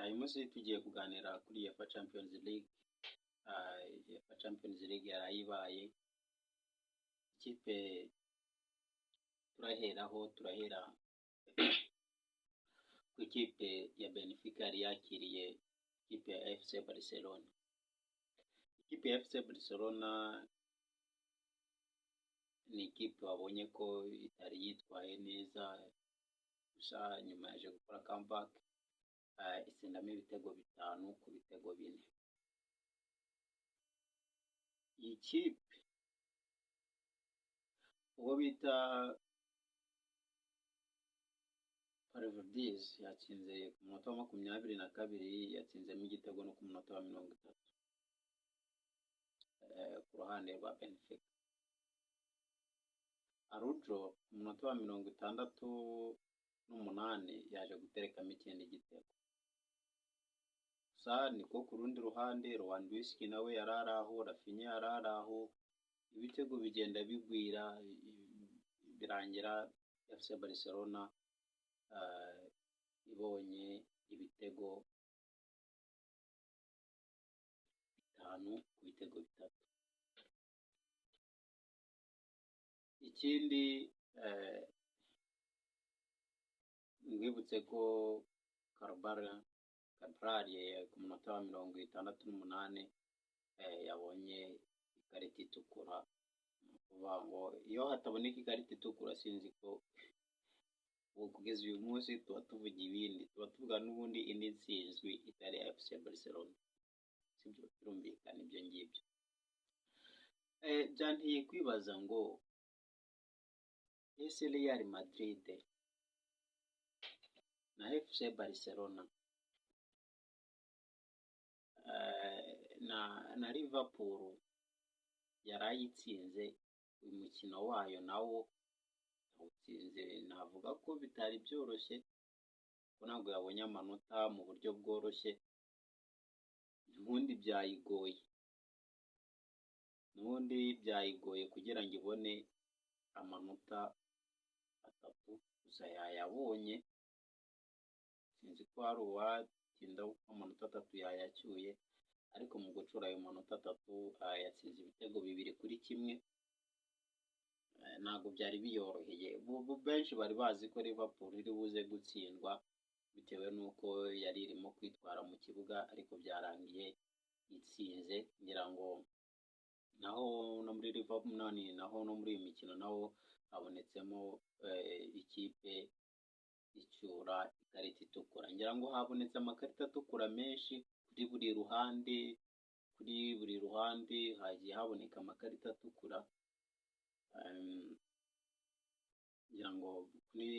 Uyu munsi tugiye kuganira kuri UEFA Champions League. UEFA Champions League yaraye ibaye. Ikipe turaheraho, turahera ku ikipe ya Benfica yari yakiriye ikipe ya FC Barcelona. Ikipe ya FC Barcelona ni ikipe wabonye ko itari yitwaye neza, gusa nyuma yaje gukora comeback, itsindamo ibitego 5 ku bitego 4. Iyi kipe, uwo bita Paredes yatsinze ku munota wa 22, yatsinzemo igitego no ku munota wa 30 ku ruhande rwa Benfica. Araujo ku munota wa 68 yaje guterekamo ikindi gitego. Gusa niko ku rundi ruhande Lewandowski nawe yari ari aho, Raphinha yari ari aho, ibitego bigenda bigwira, birangira FC Barcelona ibonye ibitego 5 ku bitego 3. Ikindi, mwibutse ko Cabral ku munota wa 68 yabonye ikarita itukura. Ni ukuvuga ngo iyo hataboneka ikarita itukura, sinzi ko ubu kugeza uyu munsi tuba tuvuga ibindi, tuba tuvuga n'ubundi indi ntsinzwi itari iya FC Barcelona. Sibyo? Birumvikana ibyo ngibyo. Byanteye kwibaza ngo ese Real Madrid na FC Barcelona na Liverpool yarayitsinze, uyu mukino wayo nawo yawutsinze, navuga ko bitari byoroshye, kuko ntabwo yabonye amanota mu buryo bworoshye, ubundi byayigoye, n'ubundi byayigoye kugira ngo ibone amanota 3, gusa yayabonye. Sinzi ko hari uwatinda kuko amanota 3 yayacyuye, ariko mu gucura ayo manota 3 yatsinze ibitego 2-1, ntabwo byari biyoroheye. Benshi bari bazi ko Liverpool iri buze gutsindwa bitewe n'uko yari irimo kwitwara mu kibuga, ariko byarangiye itsinze. Ngira ngo naho no muri Liverpool nani, naho no muri iyi mikino naho habonetsemo ikipe icyura ikarita itukura. Ngira ngo habonetse amakarita atukura menshi kuri buri ruhande, kuri buri ruhande hagiye haboneka amakarita atukura. Ngira ngo kuri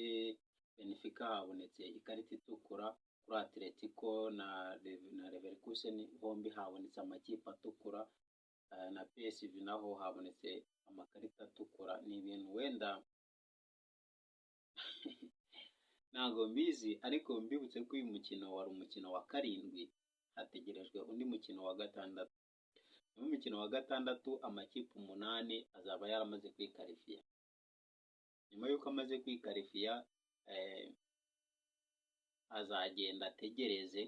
Benfica habonetse ikarita itukura, kuri Atletico na Leverkusen hombi habonetse amakipe atukura, na PSV naho habonetse amakarita atukura. Ni ibintu wenda ntabwo mbizi, ariko mbibutse ko uyu mukino wari umukino wa karindwi, hategerejwe undi mukino wa gatandatu. Mu mukino wa gatandatu amakipe 8 azaba yaramaze kwikarifiya. Nyuma y'uko amaze kwikarifiya, azagenda ategereze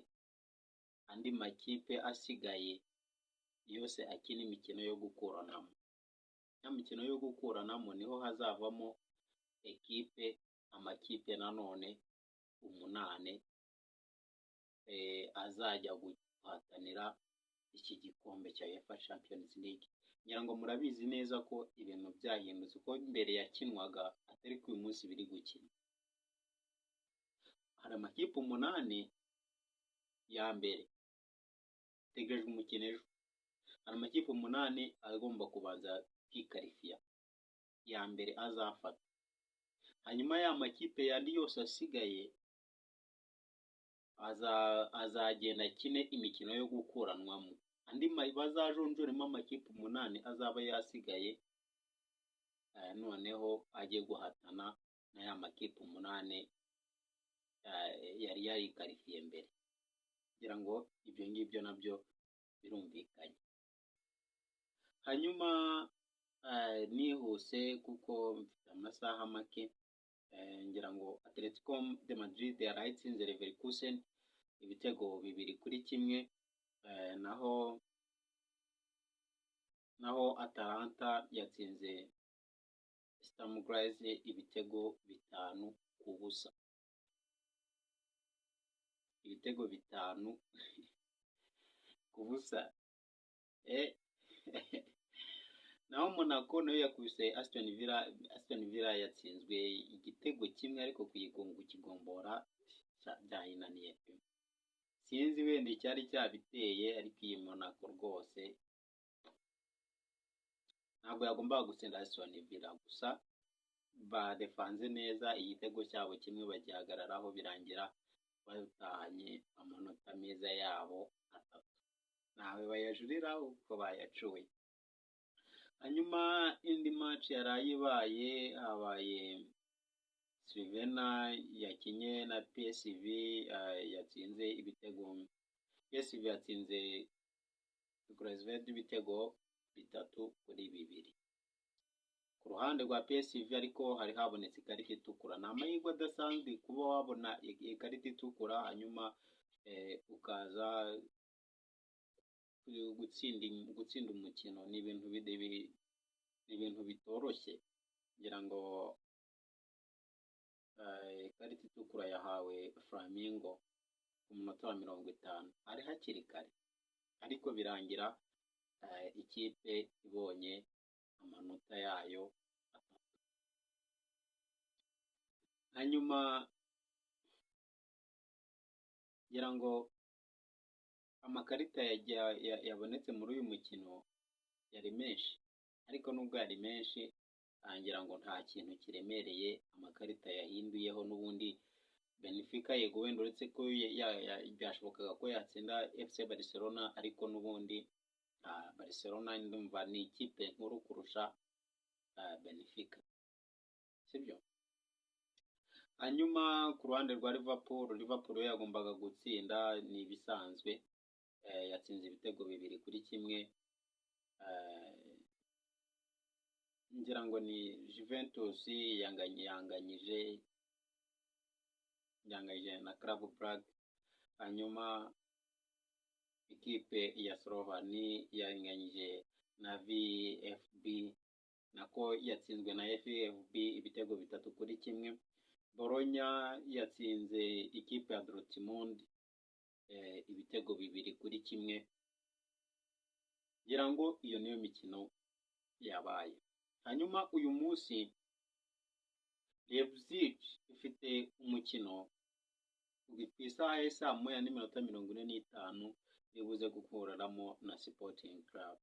andi makipe asigaye yose akina imikino yo gukuranamo. Ya mikino yo gukuranamo niho hazavamo ekipe, amakipe nanone 8 azajya guhatanira iki gikombe cya UEFA Champions League. Ngira ngo murabizi neza ko ibintu byahindutse, uko mbere yakinwaga atari ko uyu munsi biri gukina. Hari amakipe 8 ya mbere tegerejwe umukino ejo. Hari amakipe 8 agomba kubanza kwikarifiya, ya mbere azafata, hanyuma ya makipe yandi yose asigaye azagenda akine imikino yo gukuranwamo, andi bazajonjoremo amakipe 8 azaba yasigaye, noneho ajye guhatana na ya makipe 8 yari yarikarifiye mbere. Kugira ngo ibyo ngibyo nabyo birumvikanye. Hanyuma nihuse kuko mfite amasaha make, ngira ngo Atletico de Madrid yaraye itsinze Leverkusen. ibitego 2-1, naho Atalanta yatsinze Sturm Graz ibitego 5-0, ibitego 5-0. Naho Monaco nayo yakubise Aston Villa. Aston Villa yatsinzwe igitego kimwe, ariko kukigombora byayinaniye pe. Sinzi wenda icyari cyabiteye, ariko iyi Monaco rwose ntabwo yagombaga gutsinda Aston Villa. Gusa badefanze neza, igitego cyabo kimwe bagihagararaho, birangira batahanye amanota meza yabo atatu, ntawe bayajurira uko bayacuye. Hanyuma indi match yaraye ibaye, habaye Crvena yakinye na PSV, yatsinze ibitego, PSV yatsinze Greifswald ibitego 3-2. Ku ruhande rwa PSV ariko hari habonetse ikarita itukura. Ni amahirwe adasanzwe kuba wabona ikarita itukura, hanyuma ukaza gutsinda umukino. Ni ibintu bitoroshye. Ngira ngo ikarita itukura yahawe Flamingo ku munota wa 50, hari hakiri kare, ariko birangira ikipe ibonye amanota yayo atatu. Hanyuma ngira ngo amakarita yabonetse muri uyu mukino yari menshi, ariko nubwo yari menshi, ngira ngo nta kintu kiremereye amakarita yahinduyeho. N'ubundi Benfica, yego wenda uretse ko byashobokaga ko yatsinda FC Barcelona, ariko n'ubundi Barcelona ndumva ni ikipe nkuru kurusha Benfica, sibyo? Hanyuma ku ruhande rwa Liverpool, Liverpool yo yagombaga gutsinda, ni ibisanzwe, yatsinze ibitego 2-1. Ngira ngo ni Juventus yanganyije na Club Brugge. Hanyuma ikipe ya Slovan yanganyije na VfB, nako yatsinzwe na VfB ibitego 3-1. Bologna yatsinze ikipe ya Dortmund ibitego 2-1. Ngira ngo iyo niyo mikino yabaye. Hanyuma uyu munsi Leipzig ifite umukino ku isaha ya 1:45, ibuze gukuramo na Sporting Club.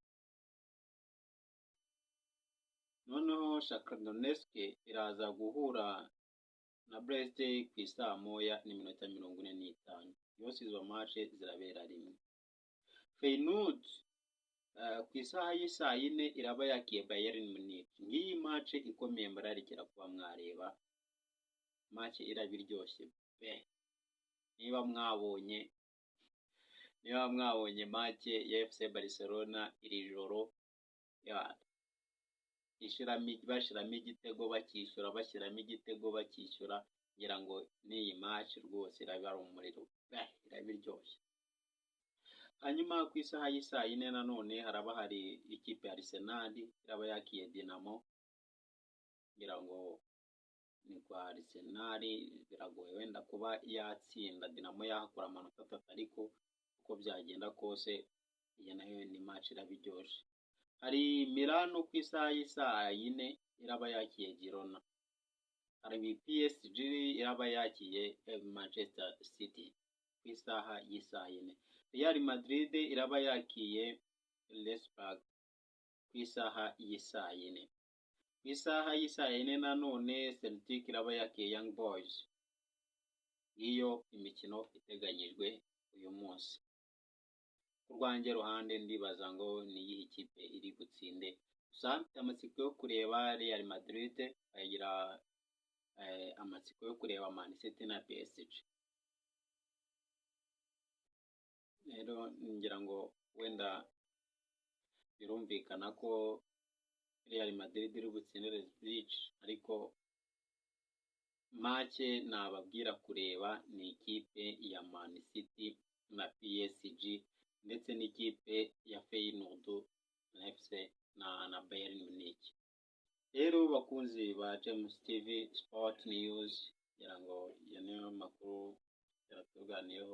Noneho Shakhtar Donetsk iraza guhura na Brest ku isaa 1:45. Yose izo match zirabera rimwe. Feyenoord ku isaha y'isaa yine iraba yakiye Bayern Munich. Ngiyi match ikomeye mbararikira kuba mwareba, match iraba iryoshye pe. Niba mwabonye match ya FC Barcelona iri joro ishiramo, bashiramo igitego bakishyura, bashyiramo igitego bakishyura, ngira ngo n'iyi match rwose iraba ari umuriro pe, iraba iryoshye. Hanyuma ku isaha y'isaa yine nanone haraba hari ikipe ya Arsenal iraba yakiye Dinamo. Ngira ngo ni kwa Arsenal biragoye wenda kuba yatsinda Dinamo, yahakura amanota atatu, ariko uko byagenda kose iyi nayo ni match iraba iryoshye. Hari Milano ku isaha y'isaa yine iraba yakiye Girona. Hari PSG iraba yakiye Manchester City ku isaha y'isaa yine. Real Madrid iraba yakiye Leipzig ku isaha y'isaa yine. Ku isaha y'isaa yine nanone Celtic iraba yakiye Young Boys. Ngiyo imikino iteganyijwe uyu munsi. Ku rwanjye ruhande ndibaza ngo ni iyihe kipe iri butsinde? Gusa mfite amatsiko yo kureba Real Madrid, nkagira amatsiko yo kureba Man City na PSG. Rero ngira ngo wenda birumvikana ko Real Madrid iri butsinde Leipzig, ariko Match nababwira kureba ni ikipe ya Man City na PSG, ndetse n'ikipe ya Feyenoord na FC na Bayern Munich. Rero bakunzi ba James TV Sport News, ngira ngo iyo niyo makuru tuganiriyeho.